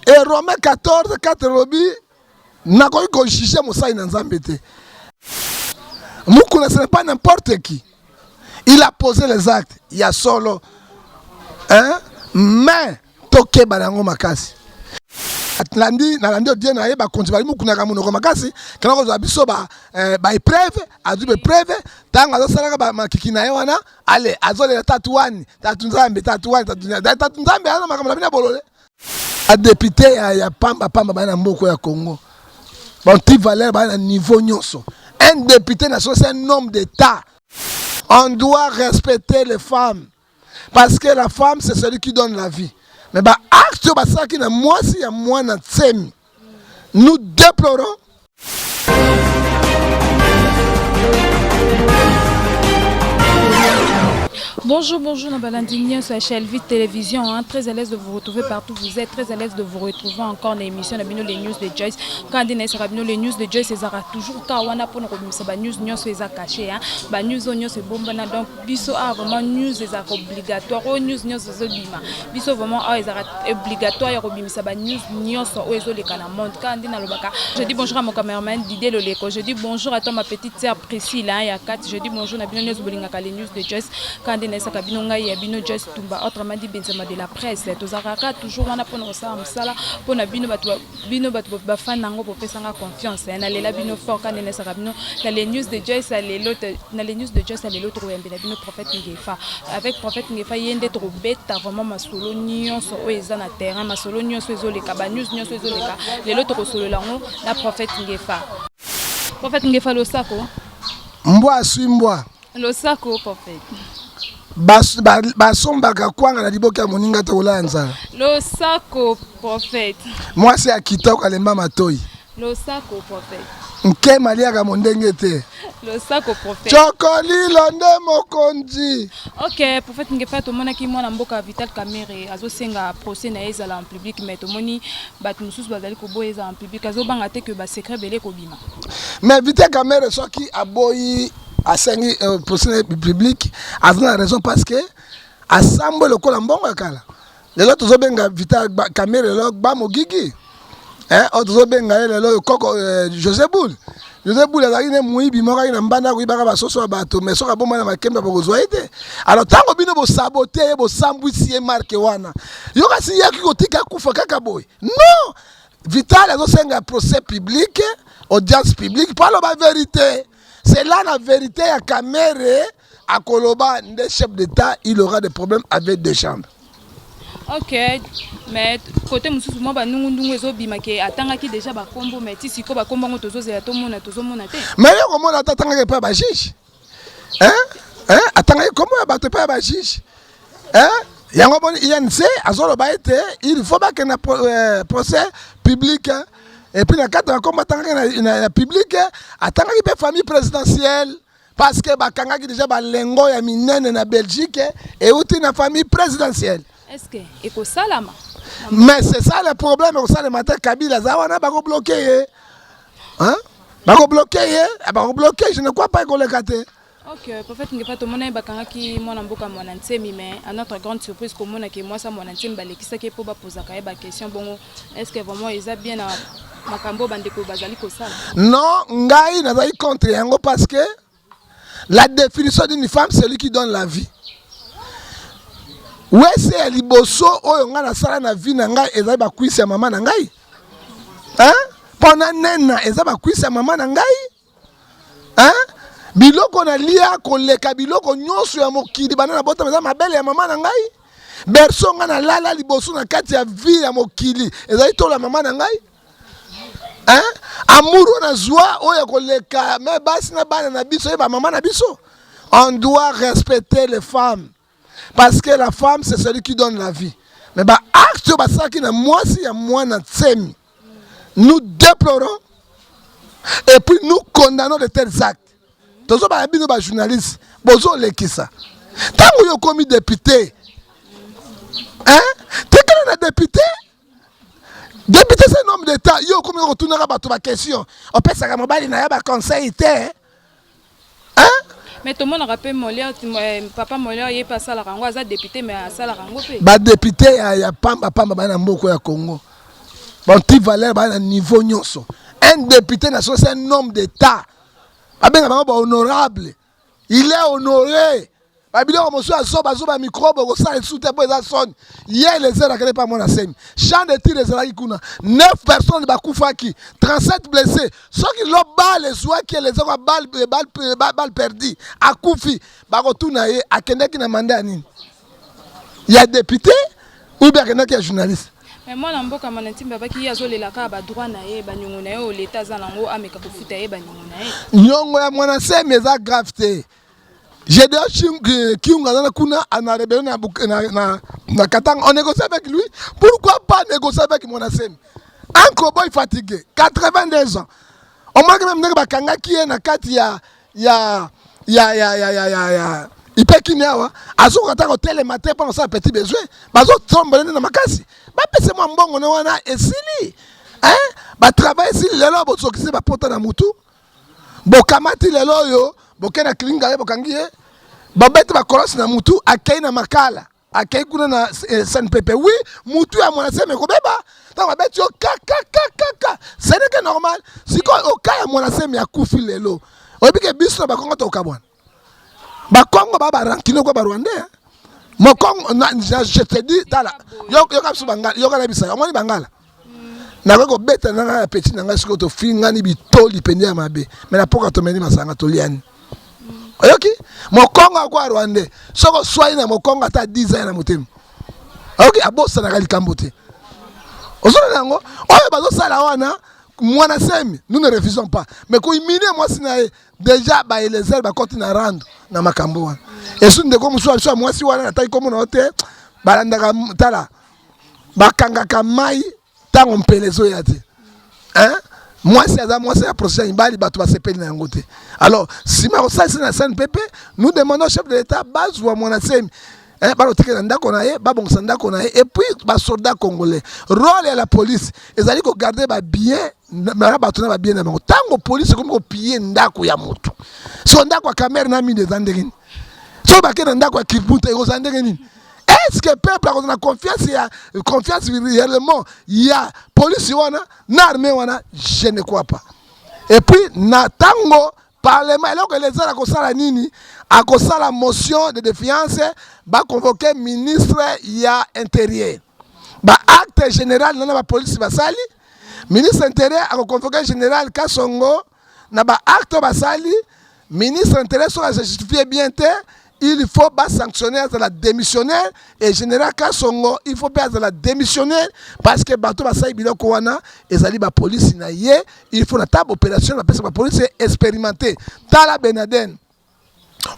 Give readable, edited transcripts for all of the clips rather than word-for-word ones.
Et Romains 14 4 elobi nakoki ko juger mosali na Nzambe te. Mukuna ce n'est pas n'importe qui. Il a posé les actes ya solo. Hein? Mais tokeba na yango makasi. Nalandi nalandi odie na ye bakonzi bali mukunaka monoko makasi kena kozwa biso ba eh, ba épreuve azwi ba épreuve ntango azosalaka makiki na ye wana ale azolela tatu wani tatu nzambe tatu wani tatu nzambe tatu nzambe aza makambo na bino ya bolole ba député ya, ya pamba pamba baya na mboko ya Congo banti valeur baya na niveau nyonso. Un député national, c'est un homme d'État. On doit respecter les femmes parce que la femme, c'est celui qui donne la vie. Mais ba acte oyo basalaki na mwasi ya mwana Tsemi, nous déplorons. Bonjour, bonjour, na balandi nyonso ya Shelvi Télévision, hein, très à l'aise de vous retrouver partout où vous êtes, très à l'aise de vous retrouver encore dans l'émission na bino les news de Joyce. Quand on est bino les news de Joyce, ezara toujours ka wana pona kobimisa ba news nyonso eza caché, hein, ba news nyonso ebombana. Donc biso ah vraiment news eza obligatoire, o news nyonso ezobima. Biso vraiment ah ezara obligatoire ya kobimisa ba news nyonso oyo ezoleka na monde. Quand on alobaka, je dis bonjour à mon cameraman Didier Loleko, je dis bonjour à toi ma petite sœur Priscille, hein, ya Kat, je dis bonjour na bino nyonso bolingaka les news de Joyce. Quand on est bino ngai ya bino Joyce Tumba, autrement dit Benzema de la presse, tozalaka toujours wana mpona kosala mosala mpona bino bato, bino bato bafan nango bopesanga confiance. Nalela bino fort. Quand nesaka bino na les news de Joyce ya lelo, na les news de Joyce ya lelo, tokoyambela bino prophète Ngefa. Avec prophète Ngefa ye nde tokobeta vraiment masolo nyonso oyo eza na terrain, masolo nyonso ezoleka, banews nyonso ezoleka lelo, tokosolola yango na prophète Ngefa. Prophète Ngefa, losako. Mbwa aswi mbwa. Losako, prophète. Basombaka kwanga na liboki ya moninga te, kolala nzala. Losako, prophète. Mwasi ya kitoko alemba matoi. Losako, prophète. Nkema aliaka mondenge te. Losako, prophète. Chokolilo nde mokonzi. Ok, prophète Ngefa, tomonaki mwana mboka Vital Kamerhe azosenga procès na ye ezala en public, mais tomoni bato mosusu bazali koboya ezala en public. Azobanga te ke basecret ebele ekobima? Mais Vital Kamerhe, soki aboyi, asengi procès na ye public, aza na raison, parce que asambwe lokola mbongo ya kala. Lelo tozobenga Vital Kamerhe lelo Bamogigi, oyo tozobenga ye lelo koko José Boule. José Boule azalaki ne moyibi moko aki na mbanda koyibaka basoso ya bato, mais soki aboma na makembe, bokozwa ye te. Alors ntango bino bosabote ye, bosambwisi ye marke wana, yo kasi yaki kotika akufa kaka boye? Non, Vital azosenga procès public, audience publique, mpo aloba vérité. C'est là la vérité ya Kamerhe akoloba nde chef d'État, il aura des problèmes avec deux chambres. Ok, mais côté mosusu mwa banungunungu ezobima ke atangaki déjà bakombo, mais ti sikoyo bakombo yango tozozela tomona, tozomona te. Mais yo komona ata atangaki epai ya bajuge, hein? Hein? Atangaki kombo ya bato epai ya bajuge, hein? Yango boni UNC azoloba ete il faut bakende procès public. Et puis na kati ya bakombo atangaki na public, atangaki mpe famille présidentielle, parce que bakangaki déjà balengo ya minene na Belgique euti na famille présidentielle. Est ce que ekosalama? Mais c'est ça le problème, ekosalema te. Kabila aza wana, bakobloke ye, hein? Bakobloke ye, bakobloke, je ne crois pas ekoleka te. Ok, prophète Ngefa, tomona ye bakangaki mwana mboka Mwana Nsemi, mais à notre grande surprise komonaki mwasi ya Mwana Nsemi balekisaki ye mpo bapozaka ye baquestion bongo. Est ce que vraiment eza bien na makambo oyo bandeko bazali kosala? Non, ngai nazali contre yango, parce que la définition d'une femme, c'est lui qui donne la vie. Wese ya liboso oyo ngai nasala na vie na ngai ezali bakwisi ya mama na ngai, hein? Mpo na nena eza bakwisi ya mama na ngai, hein? Biloko nalia koleka biloko nyonso ya mokili banda na botama eza mabele ya mama na ngai. Berceau ngai nalala liboso na kati ya vie ya mokili ezali tola mama na ngai, hein? Amour oyo nazwa oyo ya koleka me basi na bana na biso ye bamama na biso. On doit respecter les femmes parce que la femme, c'est celui qui donne la vie. Mais baacte oyo basalaki na mwasi ya Mwana Nsemi, nous déplorons et puis nous condamnons de tels actes. Tozobaya bino bajournaliste bozolekisa. Ntango yo okomi député, hein? Tekala na député. Député, c'est un homme d'État. Yo okomi kotunaka bato baquestion, opesaka mobali na ye baconseil te, hein? Mais tomonaka mpe Molière, papa Molière, ye mpe asalaka yango, aza député mais asalaka yango mpe. Badéputé ya pamba pamba baya na mboka ya Congo. Ba-anti-valeur baa na niveau nyonso. Un député national, c'est un homme d'état. Babenga bango bahonorable, il est honoré. Babiloko mosusu azoba azoba, microbe okosala lisusu te mpo eza soni. Ye Elezer akende mpa Mwana Semi, champ de tir ezalaki kuna, 9 personnes bakufaki, 37 blessés. Soki lo balle ezwaki Elezer kwa balle perdu, akufi, bakotuna ye akendaki na mandat ya nini? Ya député ou bien akendaki ya journaliste? Mais mwana mboka Mana Ntimba abaki ye azolela kaka badroit na ye, baniongo na ye oyo leta aza nango, ameka kofuta ye baniongo na ye. Nyongo ya Mwana Semi eza grave te. Gédéon Kiunga aza kuna na rébellion na Katanga, on négocie avec lui. Pourquoi pas négocier avec Mwana Semi, un cowboy fatigué, 82 ans? Omonaki même ndenge bakangaki ye na kati ya ipekini awa, azokoka ata kotelema te mpona kosala petit besoin, bazotrombola nde na makasi. Bapesa mwa mbongo ne wana, esili batravail, esili. Lelo bozokisi bapota na mutu, bokamati lelo oyo, boke na clinique ye, bokangi ye, babeti bakolosi na mutu, akei na Makala, akei kuna na SNPP. Oui, mutu ya Mwana Semi ekobeba ntango babeti yo kakakakaka, ce n'est que normal. Sikoyo oka ya Mwana Semi akufi lelo, oyebi ke biso na Bakongo tokabwana. Bakongo ba barancunier kwa Barwandais. Mokongo, je te dis, tala, yoka biso Bangala, yoka na bisa, omoni Bangala, nakoki kobeta na ngai ya petit na ngai. Sikoyo tofingani bitoli pende ya mabe, me na poka tomeni masanga, toliani. Oyoki mokongo akwa Rwandais, soki oswali na mokongo ata 10 ans na motema, oyoki abosanaka likambo te. Ozolanda yango oyo bazosala wana. Mwana Semi, nous ne refusons pas, mais kohumilier mwasi na ye, déjà baElezer bakoti na rando na makambo wana. Esu ndeko mosusu ya biso ya mwasi wana, nataki komona yo te. Balandaka, tala, bakangaka mai ntango mpele ezoya te, hein? Mwasi aza mwasi ya procession ya mibali, bato basepeli na yango te. Alors nsima kosalisa na CNPP, nous demandons chef de l'état bazwa Mwana Semi, balotikela ndako na ye, babongisa ndako na ye. Et puis basoldat congolais, rôle ya la police ezali kogarder babien na bato na babien na bango. Ntango police ekomi kopiller ndako ya motu, so ndako ya Kamerhe na mine eza ndenge nini? So bake na ndako ya Kimbuta, ekozala ndenge nini? Est ce que peuple akozala na confiance ya confiance réellement ya police wana na armée wana? Je ne crois pas. Et puis na ntango parlement, eloko elezala kosala nini? Akosala motion de défiance, baconvoquer ministre ya intérieur. Baacte général nana bapolisi basali, ministre intérieur akoconvoquer général Kasongo na baacte oyo basali. Ministre intérieur soki ajustifier bien te, il faut basanctionner, azala démissionnaire. Et général Kasongo, il faut mpe azala démissionnaire, parce que bato basali biloko wana ezali bapolisi na ye. Il faut na table opération bapesa bapolisi expérimenté. Tala Ben Laden,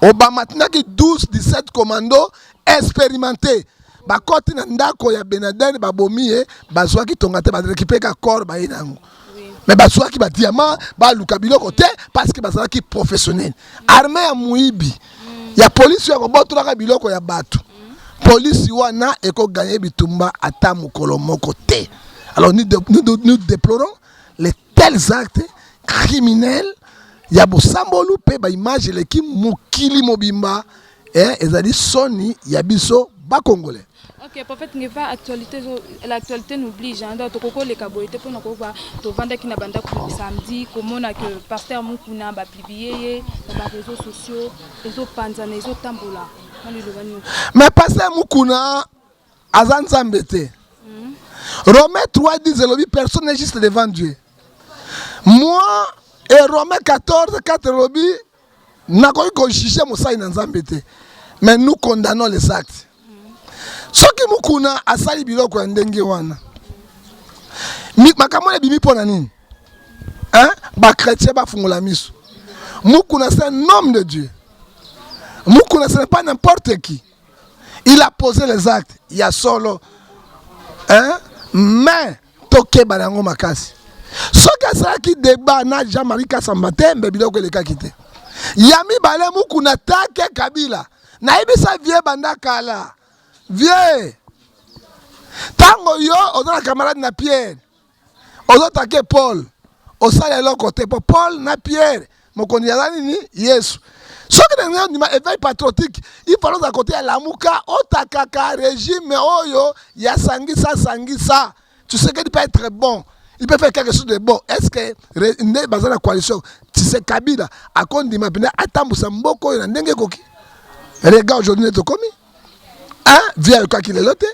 Obama atindaki 12 17 commando expérimenté, bakoti na ndako ya Ben Laden, babomi ye, bazwaki tonga te, barécupérer ka corps, baye na yango, mais bazwaki badiamant, baluka biloko te, parce que bazalaki professionnel. Armée ya moyibi ya polisi oyo akobotolaka biloko ya bato, polisi wana ekogagner bitumba ata mokolo moko te. Alors nous déplorons les tels actes criminels ya bosambolu mpe baimage eleki mokili mobimba, ezali soni ya biso Bakongolais. Ok, prophète Ngefa, actualité, l'actualité nous oblige, hein. Donc tokokoleka boye te mpona kokoba. Tovandaki na bandako samedi, komona que pasteur Mukuna bapublier ye na baréseaux sociaux, ezopanzana, ezotambola. Maliloba nini? Mais pasteur Mukuna aza Nzambe te. Romain 3 10 elobi: personne n'est juste devant Dieu. Moi et Romain 14 4 elobi nakoki kojuger mosali na Nzambe te, mais nous condamnons les actes. Soki Mukuna asali biloko ya ndenge wana, makambo wana ebimi mpo na nini, hein? Bachrétien bafungola miso. Mukuna, c'est un homme de Dieu. Mukuna, ce n'est pas n'importe qui. Il a posé les actes ya solo, hein? Mais tokeba na yango makasi. Soki asalaki débat na Jean-Marie Kasamba te, mbe biloko elekaki te. Ya mibale, Mukuna take Kabila. Nayebisa vie banda kala, vie ntango yo oza na camarade na Pierre, ozotake Paul, osala eloko te, mpo Paul na Pierre, mokonzi aza nini? Yesu. Soki na ndenge ondima éveil patriotique, il faut ozala kote ya Lamuka, otakaka régime oyo ya sangisa sangisa. Tshisekedi peut être bon, il peut faire quelque chose de bon. Est ce que nde baza na coalition Tshisekedi, Kabila akondima mpenza atambusa mboka oyo na ndenge ekoki? Regarde aujourd'hui nde tokomi, hein? Vieux ayokaki lelo te,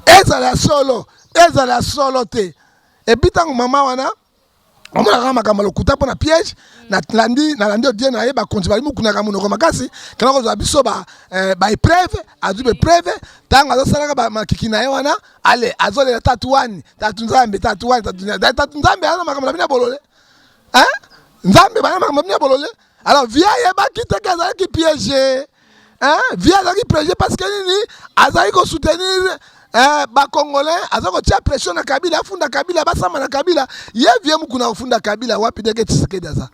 ezala ya solo, ezala ya solo te. Et puis ntango mama wana omonaka makambo ya lokuta mpo na piège, nalandi odie na ye, bakonzi bali mokunaka monoko makasi, kana kozwa biso baépreuve, azwi baépreuve. Ntango azosalaka makiki na ye wana, ale azolela tatu wani, tatu Nzambe, tatu wani, tatu Nzambe, aza na makambo na bino ya bolole, Nzambe bana makambo na bino ya bolole. Alors vieux ayebaki te que azalaki piégé, hein? Vieux azalaki piégé parce que nini? Azalaki kosoutenir bacongolais, aza kotia pression na Kabila, afunda Kabila, basamba na Kabila. Ye vieux Mukuna kofunda Kabila wapi ndenge Tshisekedi aza?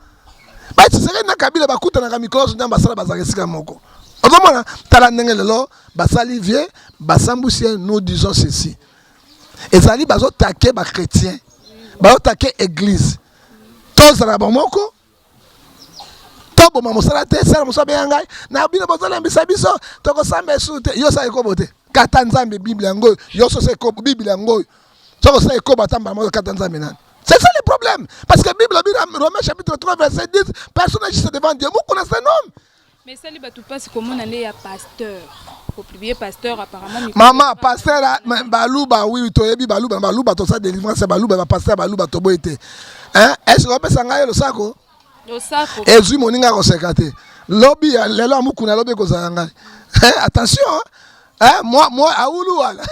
Ba Tshisekedi na Kabila bakutanaka mikolo nyonso, nzambe basala, bazalaka esika moko. Ozomona, tala ndenge lelo basali vieux, basambusi ye. Nous disons ceci: ezali bazotake bachrétien, bazotake église. Tozala bomoko, toboma mosala te. Sala mosala, benga ngai na bino, bozolembisa biso, tokosamba esu te. Yo osala ekobo te, kata Nzambe. Bible yango oyo, yo so osala ekobo, Bible yango oyo, soki osala ekobo ata mbala moko, kata Nzambe nani. C'est ça le problème, parce que Bible dit, Romains chapitre 3 verset 10, personne n'est juste devant Dieu. Mukuna, c'est un homme. Mais esali bato mpasi komona nde ya pasteur kopublier pasteur apparemment. Mama, pasteur baluba, oui, toyebi baluba, baluba tosala délivrance ya baluba, bapasteur baluba toboyi te. Est ce que opesa ngai losako? Losako. Ezwi moninga akoseka te. Lobi ya lelo ya Mukuna, lobi ekozala ngai. Attention, hein? Moi, aoulou, voilà.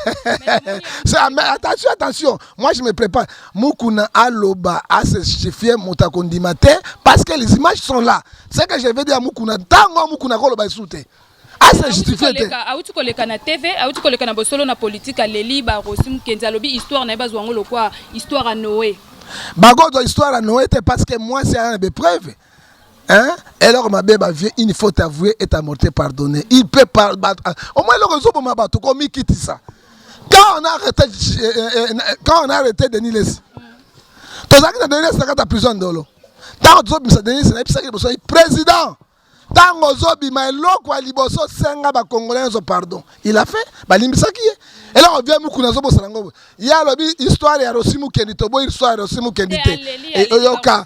Mais attention, attention. Moi, je me prépare. Mukuna aloba, a se justifier, moto akondima te, parce que les images sont là. Ce que je veux dire à Mukuna, tango Mukuna koloba esu te. A se justifier te. Awuti koleka na TV, awuti koleka na bosolo na politique, aleli barosi Mokenzi, alobi histoire na ye bazwa yango lokwa histoire ya Noé. Bakozwa histoire ya Noé te, parce que moi, c'est un preuve. Hein? Eloko mabe bavieux, une faute avouée est à morte pardonnée. Il peut par au moins eloko ezoboma bato komikitisa. Quand on a arrêté Denis Lesi, tozalaki na Denis Lesi na kati ya prison Ndolo. Ntango tozobimisa Denis, nayebisaki liboso président: ntango ozobima, eloko ya liboso, senga bacongolais nyonso pardon. Il a fait, balimbisaki ye. Eloko vieux Mukuna azobosana ngo, ye alobi histoire ya Rosi Mukendi, toboyi histoire ya Rosi Mukendi te. Oyoka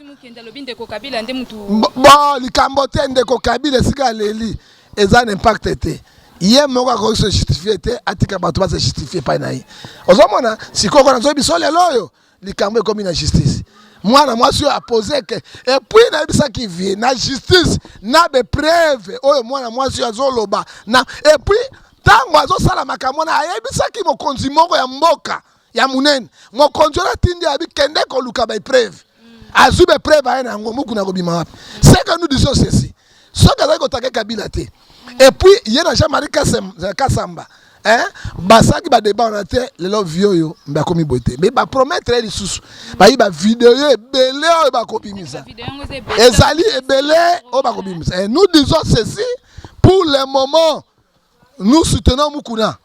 bon, likambo te. Ndeko Kabila, esika aleli eza na impact te. Ye moko akoki se justifier te, atika bato base justifier epai na ye. Ozomona sikoyo, kona nazoyebi biso lelo oyo likambo ekomi na justice. Mwana mwasi oyo apose que, et puis nayebisaki vieux na justice na bapreuve oyo mwana mwasi oyo azoloba na. Et puis ntango azosala makambo wana, ayebisaki mokonzi moko ya mboka ya monene. Mokonzi wana atindi, abi kende koluka bapreuve. Azwi bapreuve, aye na yango. Mukuna kobima wapi? C'est que nous disons ceci: soki azali kotake Kabila te, et puis ye na Jean-Marie Kasamba, hein, basalaki badébat wana te, lelo vieux oyo mbe akomi boye te. Mais bapromettre ye lisusu, bayi bavideo ebele oyo bakobimisa, ezali ebele oyo bakobimisa. Et nous disons ceci: pour le moment, nous soutenons Mukuna,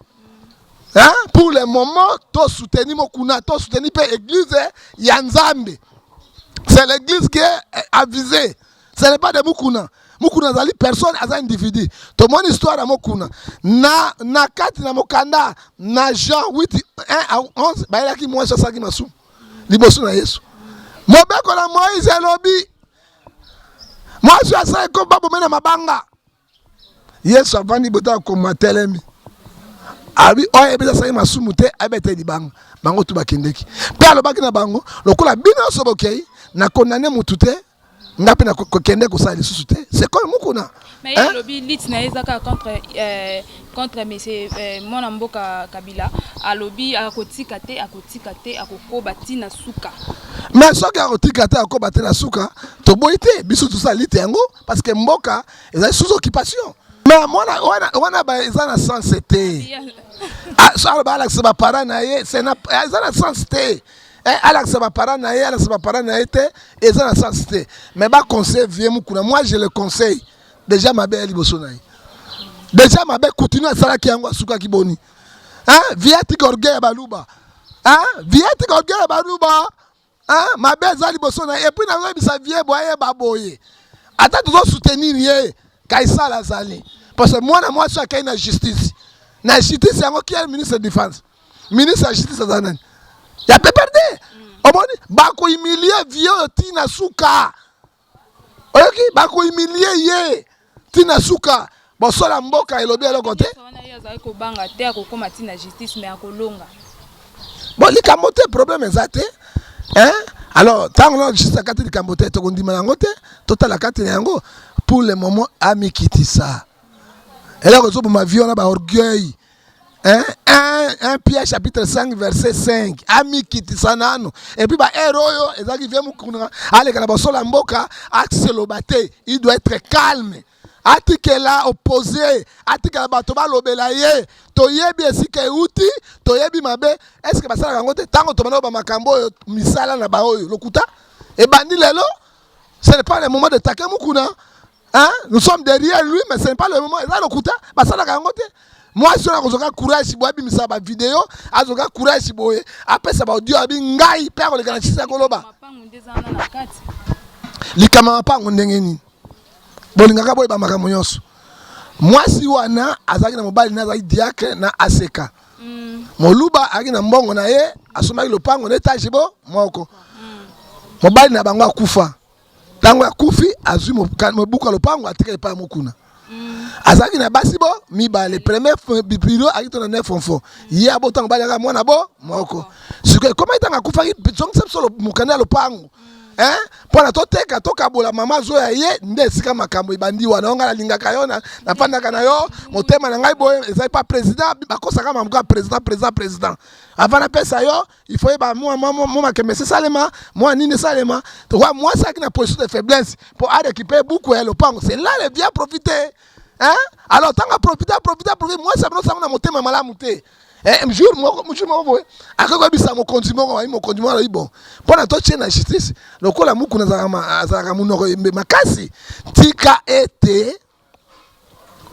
hein? Pour le moment tosoutenir Mukuna, tosoutenir mpe église ya Nzambe. C'est l'église qui est avisée, ce n'est pas de Mukuna. Mukuna azali personne, aza individu. Tomoni histoire ya Mokuna na kati na mokanda na Jean 8 1 à 11. Bayelaki mwasi asalaki masumu liboso na Yesu. Mobeko na Moïse elobi mwasi asalaki ko babome na mabanga. Yesu avandi boto, akoma telemi, abi oyo ayebi asalaki masumu te, ayebete libanga. Bango tu bakendeki. Mpe alobaki na bango: lokola bino nyonso bokei, nakondane mutu te, nga mpe nakokende kosala lisusu te. C'est comme Mukuna. Mais ye alobi lutte na ye eza kaka contre monsieur mwana mboka Kabila. Alobi akotika te, akotika te, akokoba ntina suka. Mais soki akotika te, akoba te na suka, toboyi te. Biso tosala lutte yango parce que mboka ezali sous occupation. Mais mwana wana eza na sens te. So aloba alakisa baparent na ye, eza na sens te. Alakisa baparent na ye, alakisa baparent na ye te, eza na sens te. Mais baconseille vieux Mukuna, moi je le conseille déjà, mabe ya liboso na ye déjà, mabe continue asalaki yango, asukaki boni? Vieux atika orgueil ya baluba, vieux atika orgueil ya baluba. Mabe eza liboso na ye. Et puis nazoyebisa vieux bo ayeba boye, ata tozosoutenir ye, Kaisala azali, parce que mwana mwasi akei na justice. Na justice yango, qui est ministre de défense? Ministre ya justice aza nani? Ya PPRD. Omoni bakohumilie vieux oyo ntina suka. Oyoki bakohumilie ye ntina suka. Bosola mboka elobi eloko te. Wana ye azali kobanga te, akokóma ntina justice, mais akolonga. Bon, likambo te, problème eza te, hein? Alors ntango na justice akati likambo te, tokondima yango te, totala kati na yango. Pour le moment amikitisa. Eloko ezoboma vie wana, baorgueil, hein? 1 Pierre chapitre 5 verset 5. Amikitisa nanu. Et puis baere oyo ezalaki vieux Mukuna aleka na bosolo ya mboka, aseloba te, il doit être calme, atikela opposé, atikela bato balobela ye. Toyebi esika euti, toyebi mabe. Est-ce basalaka yango te? Ntango tobanda bamakambo oyo, misala na baoyo lokuta ebandi lelo. Ce n'est pas le moment de taquer Mukuna, hein? Nous sommes derrière lui, mais ce n'est pas le moment. Eza lokuta, basalaka yango te. Mwasi oyo akozwaka courage boye, abimisa bavideo, azwaka courage boye, apesa baaudio, abi ngai mpe akoleka na sisi, akoloba. Mapangu nde eza wana na kati. Likama mapango ndenge nini? Bolingaka boyeba makambo nyonso. Mwasi wana azalaki na mobali na azalaki diacre na aseka. Moluba azalaki na mbongo na ye, asombaki lopango na etage bo moko. Mobali na bango akufa. Ntango akufi, azwi mobuku ya lopango, atikali epai ya Mokuna. Azalaki na basi bo mibale. Premier bipilo azalaki to na neuf enfant. Ye abotanga mobali aka mwana bo moko. Sikoyo ekomaki ntango akufaki, zongisa biso mokanda ya lopango mpona toteka, tokabola. Mama azoya ye nde esika makambo ebandi wana. Yo, ngai nalingaka yo, nafandaka na yo, motema na ngai boye ezali pa président. Bakosaka makambo ya président, président, président. Avant napesa yo, il faut yeba mwa mwa makembe esalema, mwa nini esalema. Tokoa mwasi aki na position de faiblesse mpo arécupérer buku ya lopango. C'est là le bien profiter, hein? Alors ntango aprofite, aprofite, aprofite, mwasi abino sango na motema malamu te. Jour moko boye akoki koyebisa mokonzi moko, ayi mokonzi moko alobi: "Bon, mpona totie na justice, lokola Mukuna azalaka monoko makasi, tika ete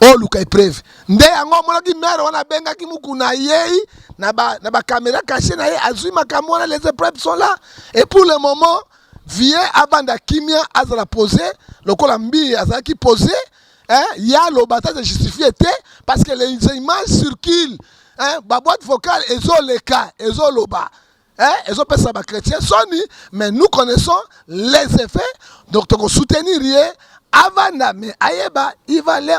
oluka épreuve." Nde yango omonaki maire wana abengaki Mukuna, yei na bacaméra caché na ye, azwi makambo wana. Les épreuves sont là et pour le moment vieux abanda kimia, azala posé lokola mbi azalaki posé, hein? Ye aloba ata justifie te, parce que les images circulent, hein? Baboîte vocale ezoleka, ezoloba, hein? Ezopesa bachrétien soni, mais nous connaissons les effets. Donc tokosoutenir ye, avanda, mais ayeba il va aller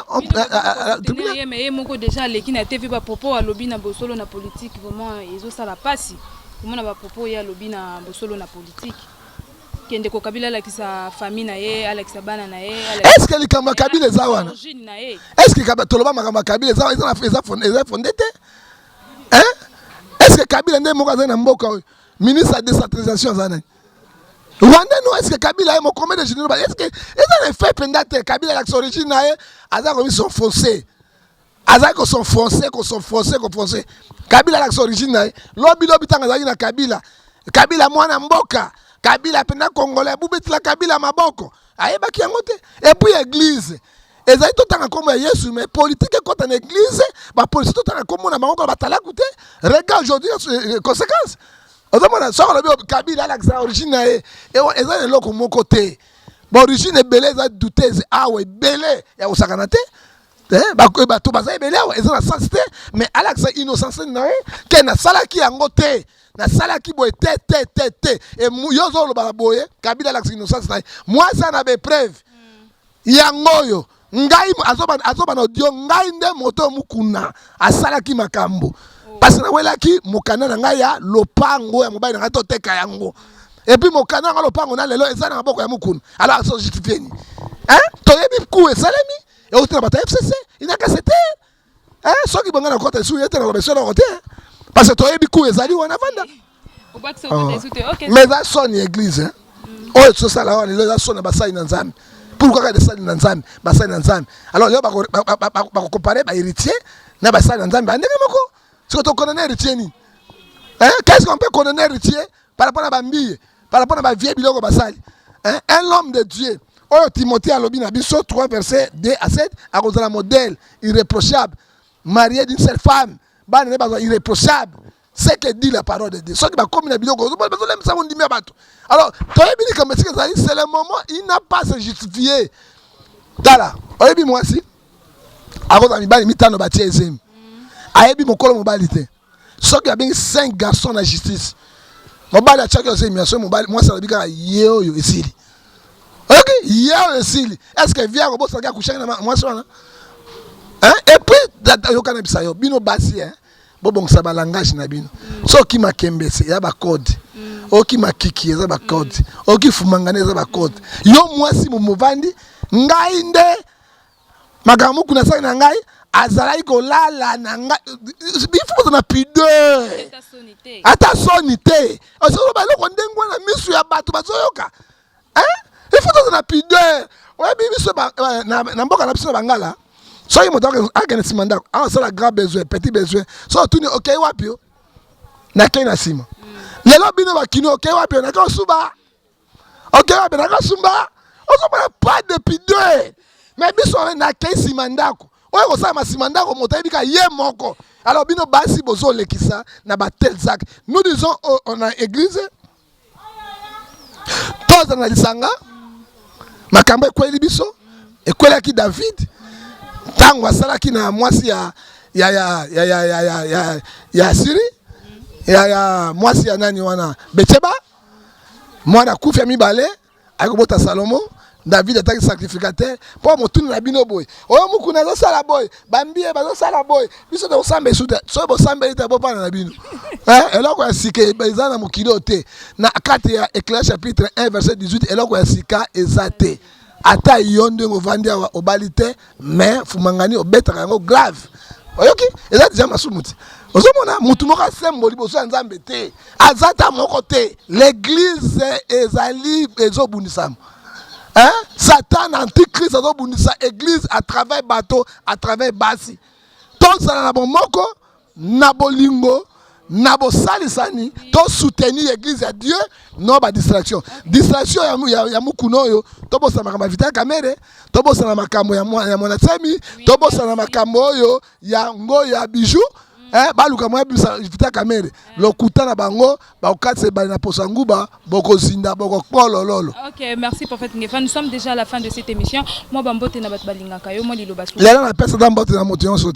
tribunal. Ye, mais ye moko déjà aleki na TV, bapropos alobi na bosolo na politique, vraiment ezosala mpasi komona bapropos ye alobi na bosolo na politique. Kende ko Kabila alakisa famille na ye, alakisa bana na ye. Est ce que likambo ya Kabila eza wana? Est ce que toloba makambo ya Kabila eza fondé te, hein? Est ce que Kabila nde moko azali na mboka oyo? Ministre ya décentralisation aza nani? Rwandais, no? Est ce que Kabila ye moko, combien de généraux? Est ce que eza na effet mpenza te? Kabila alakisa origine na ye, aza komi s'enfoncer, azali kos'enfoncer, kos'enfoncer, kofoncer. Kabila alakisa origine na ye lobi lobi, ntango azalaki na Kabila. Kabila mwana mboka, Kabila mpenza congolais, bubetela Kabila maboko, ayebaki yango te. Et puis église ezali totanga nkombo ya Yesu, mais politique ekɔta na église. Bapolisi totanga nkombo na bango kaka batalaku te. Regarde aujourd'hui conséquence. Ozomona soki olobi Kabila alakisa origine na ye, eza na eloko moko te. Baorigine ebele eza douteuse awa, ebele ya kosakana te. Bato baza ebele awa, eza na sens te. Mais alakisa innocence na ye ke nasalaki yango te, nasalaki boye te, te, te, te. Yo ozolobaka boye, Kabila alakisa innocence na ye, mwasi na baépreuve yango oyo. Ngai azoba na audio, ngai nde moto Mokuna asalaki makambo parce nawelaki mokanda na ngai ya lopango ya mobali na ngai, toteka yango. Et puis mokanda yango lopango na lelo eza na maboko ya Mokuna. Alors azojustifie nini? Toyebi ku esalemi, euti na bato ya FCC inakase te. Soki bonga na kota esu ye te, na loba eloko te, parce que toyebi ku ezali wana vanda. Mais eza soni église oyo tosala wana lelo, eza soni na basali na Nzambe. Pourquoi kaka basali na Nzambe, basali na Nzambe? Alors lelo bakocomparer bahéritier na basali na Nzambe bandenge moko. Soki tokondamner héritier nini? Qu'est-ce qu'on peut condamner héritier par rapport na bambiye, par rapport na bavie biloko basali? Un homme de Dieu oyo Timothée alobi na biso 3 verset 2 à 7, akozala modèle irréprochable, marié d'une seule femme, bana ne bazala irréprochable, ce que dit la parole de Dieu. Soki bakomi na biloko bazolemisa bondimi ya bato, alors toyebi likambo esika ezali. C'est le moment, il n'a pas se justifier. Tala, oyebi mwasi akozala mibali mitano, batie ezemi, ayebi mokolo mobali te. Soki abengi 5 garçons na justice, Mobali atiaki ozemi ya so mobali, mwasi alobi kaka ye oyo esili. Oyoki ye oyo esili. Est ce que vie akobosanaki akushaki na mwasi wana? Et puis yoka na bisa yo, bino basi, hein, bobongisa balangage na bino. Soki makembese eza bacode, oki makiki eza bacode, oki fumangani eza bacode. Yo mwasi movandi, ngai nde makambo mokuna asali na ngai, azalaki kolala na ngai. Il faut kozala na pudeur, ata soni te. Ozoloba eloko ndenge wana, misu ya bato bazoyoka. Il faut tozala na pudeur. Oyebi, biso na mboka na biso na bangala, soki moto akende nsima ndako, asala grand besoin, petit besoin, so otuni: "Okei wapi?" "Yo nakei na nsima." Lelo bino bakini: "Okei wapi?" "Nakei osuba." "Okei wapi?" "Nakei osumba." Ozomona, pas de pudeur. Mais biso, nakei nsima ndako, oyo kosalama nsima ndako, moto ayebi ka ye moko. Alors bino basi bozolekisa na batels actes. Nous disons na église, tozala na lisanga. Makambo ekweli biso, ekwelaki David ntango asalaki na mwasi ya Siri, ya mwasi ya nani wana, Betsheba. Mwana akufi ya mibale, ayi kobota Salomo. David ataki sacrificateur mpo motuni na bino boye: "Oyo mokuna azosala boye, bambie bazosala boye, biso tokosamba esu te." Soki bosambeli te, bopana na bino. Eloko ya sika eza na mokili oyo te. Na kati ya Ecclésiaste chapitre 1 verset 18, eloko ya sika eza te. Ata yo ndenge ovandi awa, obali te, mais fumangani obetaka yango grave. Oyoki, eza deja masumu te. Ozomona, mutu moko asembo liboso ya Nzambe te, aza ta moko te. L'église ezali ezobundisama, hein? Satan, antichrist, azobundisa église à travers bato, à travers basi. Tozala na bomoko, na bolingo, na bosalisani, tosoutenir église ya Dieu, no badistraction. Distraction ya mokuna oyo, tobosana makambo ya Vital Kamerhe, tobosana makambo ya Mwana Tsemi, tobosana makambo oyo ya ngo ya bijou. Baluka moya bimisa Vital Kamerhe. Lokuta na bango, bakokatisa ebale na poso ya nguba, bokozinda, bokokolololo. Ok, merci prophète Ngefa. Nous sommes déjà à la fin de cette émission. Moi, bambote na bato balingaka yo, moi liloba. Lelo napesa ta mbote na moto nyonso te.